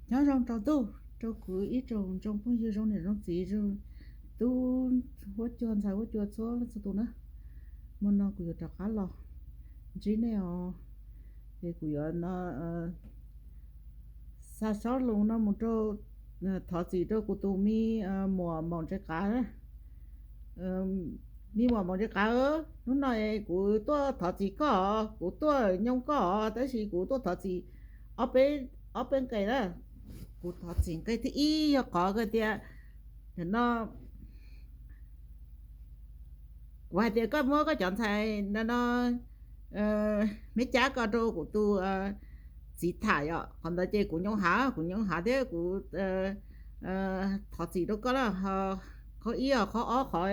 Nyob zoo rau ntuj rau kuv ib tsoom ntsoom phooj ywg zoo niam zoo txiv, tub huab cua ntxhais huab cua txhua leej txhua tus na. Hmo no kuv yuav rov qab los ntsib nej os. Es kuv yuav no xa sob lus no mus rau, thov txim rau kuv tus me muam Maum Ntses Qav. Me muam Maum Ntses Qav, hnub no kuv tuaj thov txim koj, kuv tuaj nyoo koj, tab sis kuv tuaj thov txim ob peb, ob peb nqe na. Kuv thov txim nqe thib ib yog qhov tias no kuv hais tias koj muab koj cov ntxhais no no me cab ko rau kuv tus txiv tham yom, qhov ntawd ces kuv nyoo hav, kuv nyoo hav thiab kuv thov txim rau koj na. Qhov ib os, qhov ob, qhov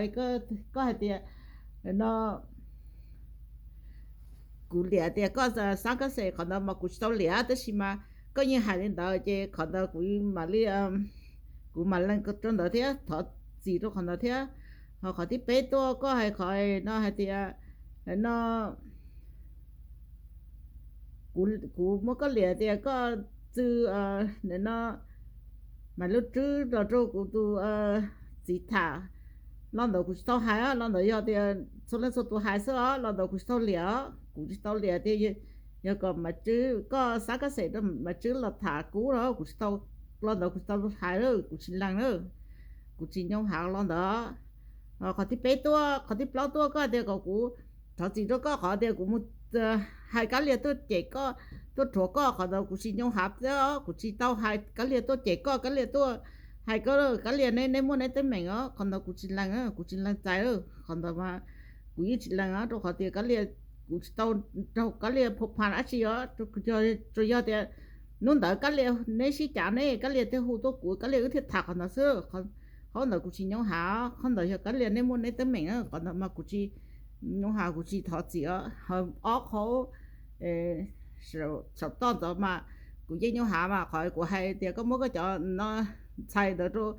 koj hais tias no kuv liam tias koj xav koj xes, qhov ntawd mas kuv tsis tau liam, tab sis mas koj yeej hais li ntawd ces qhov ntawd kuv mam li, kuv mam lees rau ntawd thiab thov txim rau qhov ntawd thiab. Ho qhov thib peb tuaj koj hais qhov no hais tias no kuv muab koj liam tias koj txw no Maiv Lub Tswb los rau kuv tus txiv tham, lo ntawd kuv tsis tau hais os, lo ntawd yog tias txhua leej txhua tus hais xwb os, lo ntawd kuv tsis tau liam os, kuv tsis tau liam tias yog kom Maiv Tswb, koj xav koj xes rau Maiv Tswb los tham kuv los kuv tsis tau, lo ntawd kuv tsis tau hais lawm, kuv tsis lees lawm, kuv tsis nyoo hav lo ntawd. Qhov thib peb tuaj, qhov thib plaub tuaj koj tias kom kuv thov txim rau koj qhov tias kuv mus hais Kab Lias tuaj cem koj, tuaj rhuav koj, qhov ntawd kuv tsis nyoo hav thiab os, kuv tsis tau hais Kab Lias tuaj cem koj, Kab Lias tuaj hais koj, Kab Lias neb, neb muaj neb teeb meem os, qhov ntawd kuv tsis lees, kuv tsis lees txais, qhov ntawd mas kuv yeej tsis lees os, rau qhov tias Kab Lias, kuv tsis tau raug Kab Lias phu pha dab tsi os, tsuas yog tias hnub ntawd Kab Lias neb sib cav ne, Kab Lias thiaj hu tuaj kuv, Kab Lias wb thiaj tham qhov ntawd xwb. Qhov ntawd kuv tsis nyoo hav, qhov ntawd yog Kab Lias neb muaj neb teeb meem, qhov ntawd mas kuv tsis nyoo hav, kuv tsis thov txim os. Ob qho saum toj ntawd mas kuv yeej nyoo hav mas, qhov kuv hais tias koj muab koj cov no ntxhais ntawd rau,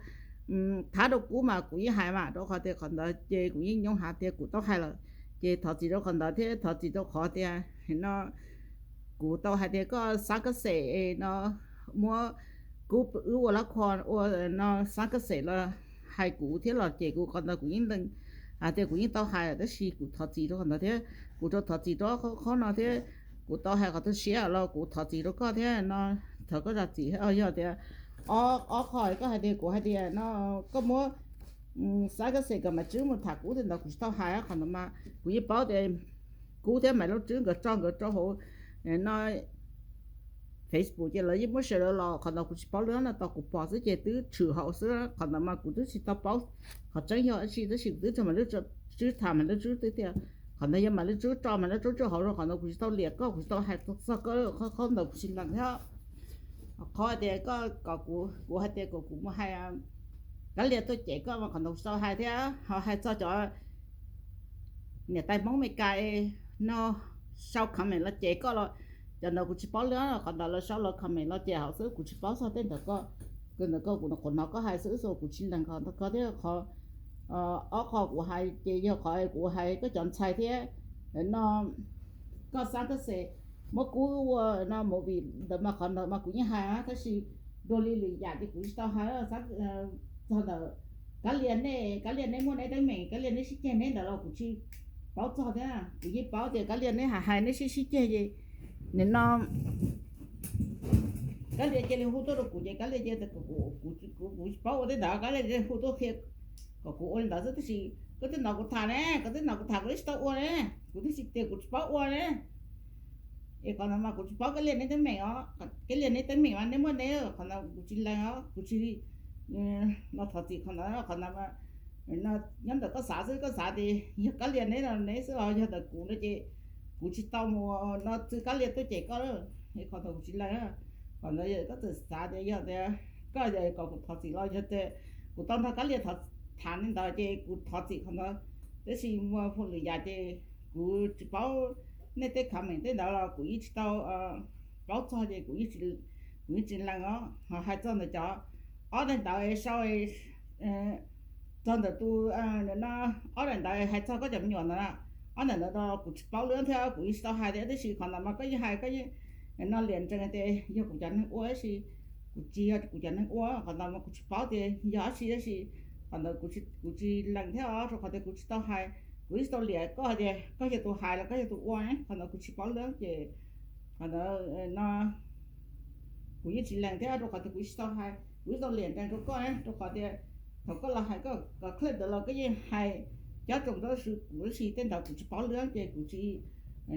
thab rau kuv mas kuv yeej hais mas, rau qhov tias qhov ntawd ces kuv yeej nyoo hav tias kuv tau hais lawm, ces thov txim rau qhov ntawd thiab thov txim rau qhov tias no kuv tau hais tias koj xav koj xes no, muab kuv wb ua lab khua ua no xav koj xes los hais kuv thiab los cem kuv, qhov ntawd kuv yeej lees hais tias kuv yeej tau hais, tab sis kuv thov txim rau qhov ntawd thiab kuv rau thov txim rau qhov no thiab kuv tau hais qhov tu siab los kuv thov txim rau koj thiab no, thov koj zam txim. Yog tias ob qho koj hais tias kuv hais tias no koj muab xav koj xes kom Maiv Tswb mus tham kuv, tej ntawd kuv tsis tau hais, qhov ntawd mas kuv yeej paub tias kuv thiab Maiv Lub Tswb nkawd tso nkawd rau hauv no Facebook ces lawv yeej muab sawv daws los, qhov ntawd kuv tsis paub lawm no, tos kuv pom xwb ces twb tshwm hauv xwb, qhov ntawd mas kuv twb tsis tau paub qhov tseeb yog dab tsi, tab sis kuv twb tso Maiv Lub Tswb tham Maiv Lub Tswb twb tias qhov ntawd yog Maiv Lub Tswb tso Maiv Lub Tswb tso hauv rau, qhov ntawd kuv tsis tau liam koj, kuv tsis tau hais txog koj, qhov ntawd kuv tsis lees thiab. Qhov tias koj kom kuv, kuv hais tias kom kuv mus hais Kab Lias tuaj cem koj mas qhov ntawd kuv tsis tau hais thiab. Ho hais txog cov niam tais Hmoob Amelikas no sau comment los cem koj los, cov ntawd kuv tsis paub lawm, qhov ntawd lawv sau los comment los cem hauv xwb, kuv tsis paub txog tej ntawd. Koj, ntawm koj kuv hnov koj hais xwb xwb, kuv tsis lees qhov ntawd koj thiab. Qhov ob qho kuv hais ces yog qhov kuv hais koj cov ntxhais thiab no koj xav koj xes muab kub ua no movie ntawd mas qhov ntawd mas kuv yeej hais, tab sis dua li lwm yam ces kuv tsis tau hais. Txog ntawm Kab Lias nej, Kab Lias neb muaj neb teeb meem, Kab Lias neb sib ceg neb ntawd los kuv tsis paub txog thiab. Kuv yeej paub tias Kab Lias neb hais hais neb sib sib ceg ces nim no Kab Lias cia li hu tuaj rau kuv ces Kab Lias cia li, kuv tsis paub ua tej ntawd, Kab Lias cia li hu tuaj qhia kom kuv ua li ntawd xwb, tab sis koj twb hnov kuv tham ne, koj twb hnov kuv tham kuv twb tsis tau ua ne, kuv twb tsis tias kuv tsis paub ua ne. Es qhov ntawd mas kuv tsis paub Kab Lias neb teeb meem os, Kab Lias neb teeb meem mas neb muaj neb, qhov ntawd kuv tsis lees os, kuv tsis los thov txim qhov ntawd. Qhov ntawd nyob ntawm koj xav xwb, koj xav tias yog Kab Lias neb no neb xwb os, yog ntawm kuv no ces kuv tsis tau mus no txwv Kab Lias tuaj cem koj lawm, es qhov ntawd kuv tsis lees. Qhov ntawd yog koj txawm xav tias yog tias koj kom kuv thov txim los yog tias kuv tau nrog Kab Lias tham li ntawd ces kuv thov txim qhov ntawd, tab sis muaj hauj lwm yam ces kuv tsis paub nej tej comment tej ntawd los kuv yeej tsis tau paub txog ces kuv yeej tsis lees os. Ho hais txog ntawm cov ob daim ntawv sau txog ntawm tus no, ob daim ntawv hais txog koj cov me nyuam ntawd, ob daim ntawd no kuv tsis paub lawm thiab kuv yeej tsis tau hais thiab, tab sis qhov ntawd mas koj yeej hais, koj yeej no liam ntsees tias yog kuv cov neeg ua tab sis kuv tsis yog kuv cov neeg ua, qhov ntawd mas kuv tsis paub tias yog dab tsi, tab sis qhov ntawd kuv tsis lees thiab os, rau qhov tias kuv tsis tau hais, kuv tsis tau liam koj tias koj yog tus hais los koj yog tus ua, qhov ntawd kuv tsis paub lawm ces qhov ntawd no kuv yeej tsis lees thiab, rau qhov tias kuv tsis tau hais, kuv tsis tau liam nrees rau koj, rau qhov tias thaum koj los hais koj kom clip ntawd los koj yeej hais cob rau ntawd kuv, tab sis tej ntawd kuv tsis paub lawm ces kuv tsis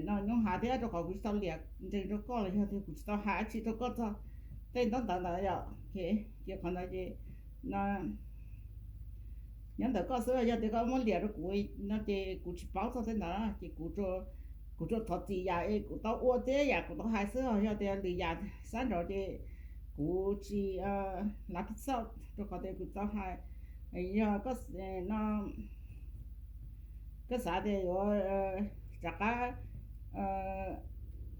no nyob hais thiab, rau qhov kuv tsis tau liam nrees rau koj los yog tias kuv tsis tau hais dab tsi rau koj txog tej ntaub ntawv ntawd yom. Ces qhov ntawd ces no nyob ntawm koj xwb, yog tias koj muab liam rau kuv no ces kuv tsis paub txog tej ntawd ces kuv, kuv tsuas thov txim yam es kuv tau ua thiab yam kuv tau hais xwb, yog tias lwm yam sab nraud ces kuv tsis lav pij xauj, rau qhov tias kuv tau hais, yog koj no koj xav tias yuav rov qab,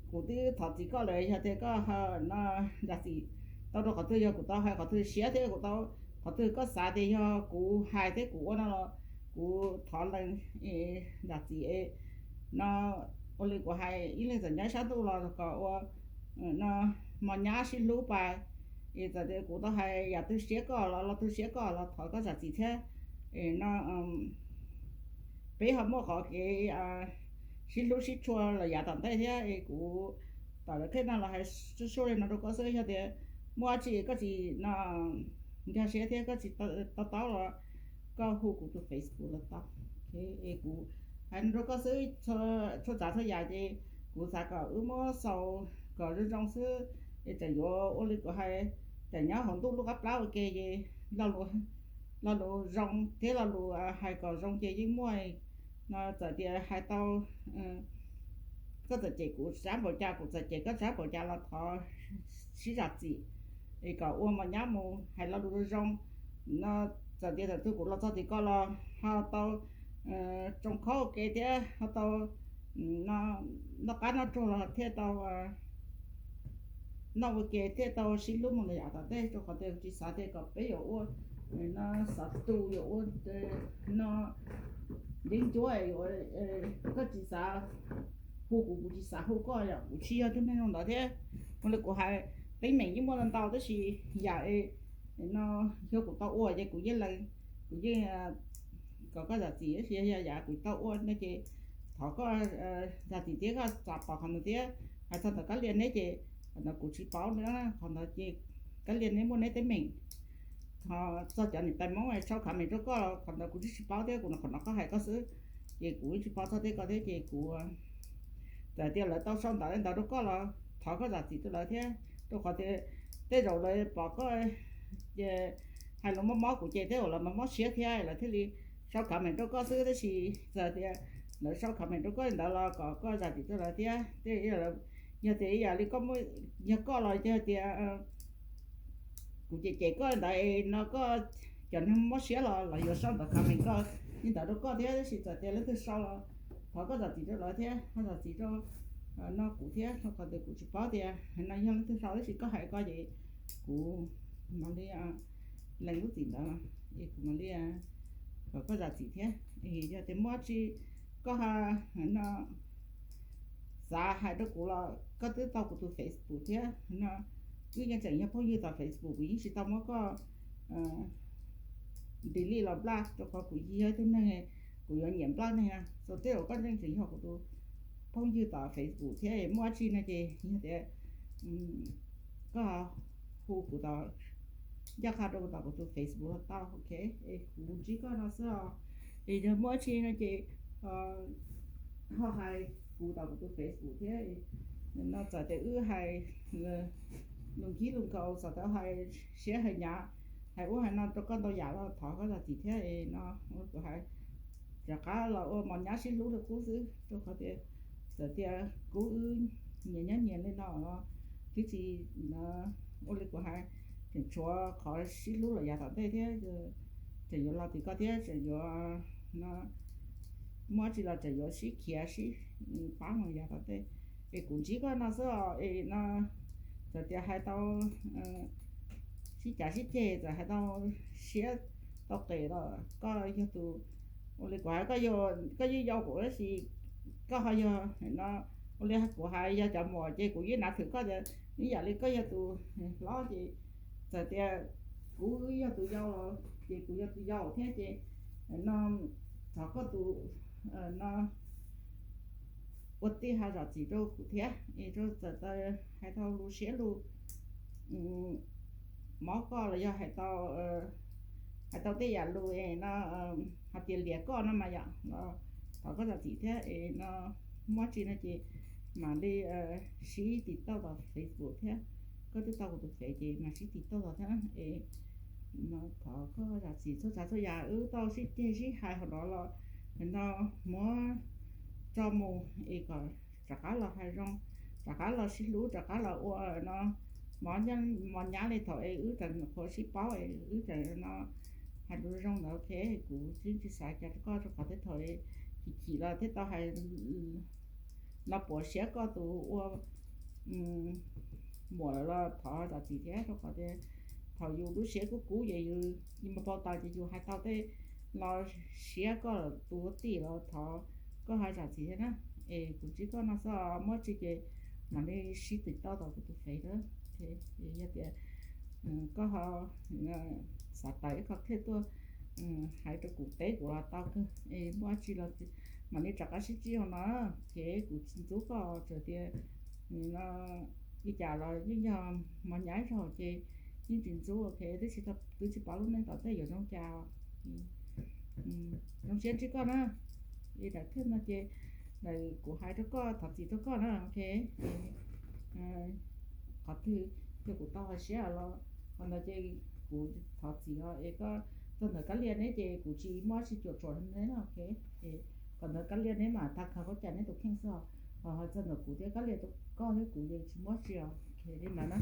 kuv twb thov txim koj lawm, yog tias koj no zam txim tau rau qhov twg, yog kuv tau hais qhov twg siab thiab kuv tau, qhov twg koj xav tias yog kuv hais thiab kuv ua no los kuv thov lees zam txim no. Ua li kuv hais ib leeg txawm nyob sab ntuj los kom ua no mos nyab sib hlub pais, es txawm tias kuv tau hais yam twg siab koj los, los twg siab koj los thov koj zam txim thiab. Es no peb ho muaj qhov kev sib hlub sib tshua los yav tom ntej thiab, es kuv tam lawv khej no los hais suaj suaj li no rau koj xwb, yog tias muaj dab tsi koj tsis no nkag siab thiab koj tsis to taub los koj hu kuv tus Facebook los tau. Es kuv hais no rau koj xwb, txhua tsav txhua yam ces kuv xav kom wb muab xaus kom zoo zoo xwb, es tseem yuav ua li kuv hais, tseem nyob hauv ntuj lub qab plab ua ke ces lo lus zoo thiab lo lus hais kom zoo ces yeej muaj. No txawm tias hais tau, koj txawm cem kuv sab npaum cas, kuv txawm cem koj sab npaum cas los thov sib zam txim, es kom ua mos nyab mus hais lo lus zoo zoo. No txawm tias thaum twg kuv los txog tim koj los ho tau tsoo khaub ua ke thiab ho tau noj qab noj tsuag los thiaj tau noj ua ke thiaj tau sib hlub mus rau yav tom ntej, rau qhov tias tsis xav tias kom peb yuav ua no xav tu yuav ua no yeeb ncuab, koj tsis xav hu kuv, kuv tsis xav hu koj, yog kuv tsis yog tug neeg zoo ntawd thiab. Ua li kuv hais, teeb meem yeej muaj ntau ntau tab sis yam no yog kuv tau ua ces kuv yeej lees, kuv yeej kom koj zam txim, tab sis yog yam kuv tau ua no ces thov koj zam txim thiab koj txav pom qhov ntawd thiab. Hais txog ntawm Kab Lia neb ces qhov ntawd kuv tsis paub na, qhov ntawd ces Kab Lia neb muaj neb teeb meem. Ho txog cov niam tais Hmoob sau comment rau koj los qhov ntawd kuv tsis paub thiab, kuv qhov no koj hais koj xwb, ces kuv tsis paub txog tej ko thiab ces kuv txawm tias lawv tau sau ntawv li ntawd rau koj los thov koj zam txim rau lawv thiab, rau qhov tias tej zaum lawv pom koj hais lus mob mob kuv ces tej zaum lawv mob mob siab thiab lawv thiaj li sau comment rau koj xwb, tab sis txawm tias lawv sau comment rau koj li ntawd los kom koj zam txim rau lawv thiab. Tej yog tias ib yam li koj muaj, yog koj los yog tias kuv cem cem koj li ntawd no koj cov neeg mob siab los lawv yuav sau ntawv comment koj li ntawd rau koj thiab, tab sis txawm tias leej twg sau los thov koj zam txim rau lawv thiab ho zam txim rau no kuv thiab, rau qhov tias kuv tsis paub tias no yog leej twg sau, tab sis koj hais koj ces kuv mam li lees lub txim ntawd es kuv mam li kom koj zam txim thiab. Es yog tias muaj dab tsi koj no xav hais rau kuv los koj twb tau kuv tus Facebook thiab no, wb yeej tseem yog phooj ywg tom Facebook, kuv yeej tsis tau muab koj delete los block, rau qhov kuv yog ib tug neeg kuv yuav nyiam block neeg na. So tej zaum koj yeej tseem yog kuv tus phooj ywg tom Facebook thiab, muaj dab tsi no ces yog tias koj hu kuv tom, ncaj qha rau kuv tom kuv tus Facebook los tau, ok. Es kuv ntsib koj no xwb os. Es yog muaj dab tsi no ces ho hais kuv tom kuv tus Facebook thiab. No txawm tias wb hais lus nkig lus nkaus, txawm tias hais siab hais nyav, hais ub hais no rau koj ntau yam los thov koj zam txim thiab. Es no kuv hais rov qab los ua mos nyab sib hlub li qub xwb, rau qhov tias txawm tias kuv wb nyias nyob nyias li no los twb tsis ua li kuv hais, tseem tshuav qhov sib hlub los yav tom ntej thiab, tseem yuav los tim koj thiab tseem yuav no muaj dab tsi los tseem yuav sib khiav sib pab mus yav tom ntej. Es kuv ntsib koj no xwb os, es no txawm tias hais tau sib cav sib ceg, txawm hais tau siab tau qes los koj yog tus, ua li kuv hais koj, koj yeej yau kuv tab sis koj ho yog no, ua li kuv hais yog cov muam ces kuv yeej nav thwm koj tias ib yam li koj yog tus hlob ces txawm tias kuv yog tus yau los ces kuv yog tus yau thiab ces no thov koj tus no ua tij hais zam txim rau kuv thiab es rau txawm hais tau lus siab lus mob koj los yog hais tau hais tau tej yam lus es no hais tias liam koj no mas yom los thov koj zam txim thiab es no muaj tsi no ces mam li sib tim tauj tom Facebook thiab. Koj twb tau kuv tus fev ces mam sib tim tauj tom thiab es no thov koj zam txim txhua tsav txhua yam wb tau sib ceg sib hais hauv no los no muab tso mus es kom rov qab los hais zoo, rov qab los sib hlub, rov qab los ua no mov nyab li thaum es wb tseem nyuam qhuav sib paub es wb tseem no hais lus zoo ntawd. Ok, kuv tsis tsis xav cas rau koj rau qhov tej thaum chim chim los thiaj tau hais no puas siab koj tus ua muam los thov zam txim thiab rau qhov tias thaum yus lub siab kub kub ces yus mus pauj tas ces yus hais tau tej los siab koj tus ua tij los thov koj hais zam txim thiab na. Es kuv ntsib koj no xwb, muaj tsi ces mam li sib tim tauj tom kuv tus fev na. Yog tias koj ho xav tawm ib qho thiaj tuaj hais rau kuv teb kuv los tau kawg es muaj tsi los mam li rov qab sib ntsib hauv no. Ces kuv tsis ntxub koj txawm tias no li cas los yeej yog mov nyab zaug ces yeej tsis ntxub. Ok, twb tsis pom lub neej tom ntej yuav zoo cas. Zoo siab ntsib koj na. Li daim thiaj no ces kuv hais rau koj thov txim rau koj na. Ok, qhov twg ces kuv tau hais siab los qhov ntawd ces kuv thov txim os. Es koj txog ntawm Kab Lia neb ces kuv tsis muaj tsis cuam tshuam neb no. Ok, qhov ntawd Kab Lia neb mam tag khaws koj cais neb tus kheej xwb os. Ho txog ntawm kuv thiab Kab Lia tus koj thiab kuv ces tsis muaj tsi os. Ok, li ntawd na.